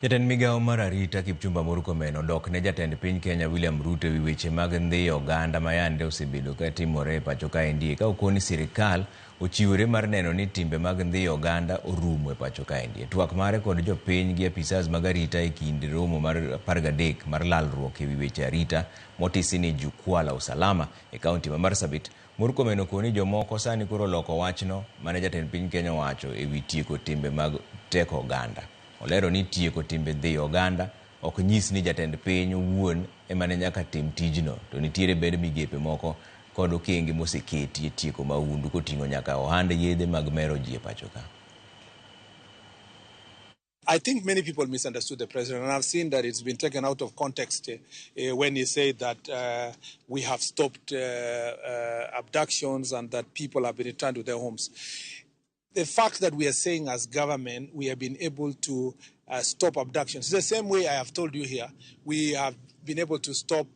Jatend migao mar arita Kipchumba Murkomen odok ne jatend piny Kenya William Ruto ewi weche mag ndhiyo oganda ma yande osebedo ka timore e pacho kaendi ka okoni sirikal ochiwore mar neno ni timbe mag ndhiyo oganda orumo e pacho kaendi. E twak mare kod jopiny gi apisas mag arita e kind romo mar 13 mar lalruok ewi weche arita motisi ni Jukwaa la Usalama e kaunti ma Marsabit, Murkomen okoni jomoko sani koro oloko wachno mane jatend piny Kenya owacho ewi tieko timbe mag teko oganda. Olero ni tieko timbe dhiyo oganda ok nyis ni jatend piny owuon ema ne nyaka tim tijno, to nitiere ber migepe moko kod okenge moseketi e tieko mahundu koting'o nyaka ohand yedhe mag mero ji e pacho ka. I think many people misunderstood the president, and I've seen that it's been taken out of context when he said that we have stopped abductions and that people have been returned to their homes. The fact that we are saying as government we have been able to stop abductions, the same way I have told you here, we have been able to stop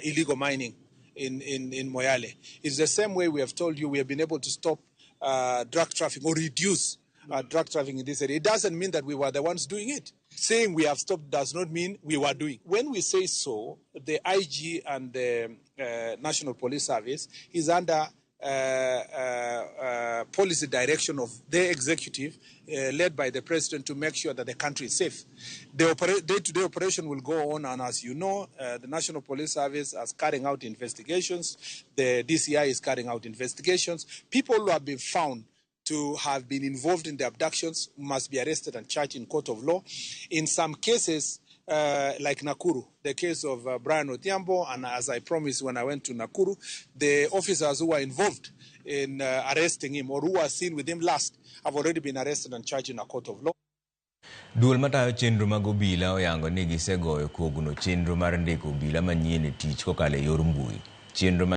illegal mining in Moyale. It's the same way we have told you we have been able to stop drug trafficking or reduce drug trafficking in this area. It doesn't mean that we were the ones doing it. Saying we have stopped does not mean we were doing. When we say so, the IG and the National Police Service is under policy direction of the executive, led by the president, to make sure that the country is safe. The day-to-day operation will go on, and as you know, the National Police Service is carrying out investigations. The DCI is carrying out investigations. People who have been found to have been involved in the abductions must be arrested and charged in court of law. In some cases, like Nakuru, the case of Brian Odhiambo, and as I promised when I went to Nakuru, the officers who were involved in arresting him or who were seen with him last have already been arrested and charged in a court of law. Duol matayo chenro mag obila oyango ni gisegoyo kogno chenro mar ndiko obila manyien e tich kokalo e yor mbui. Chenro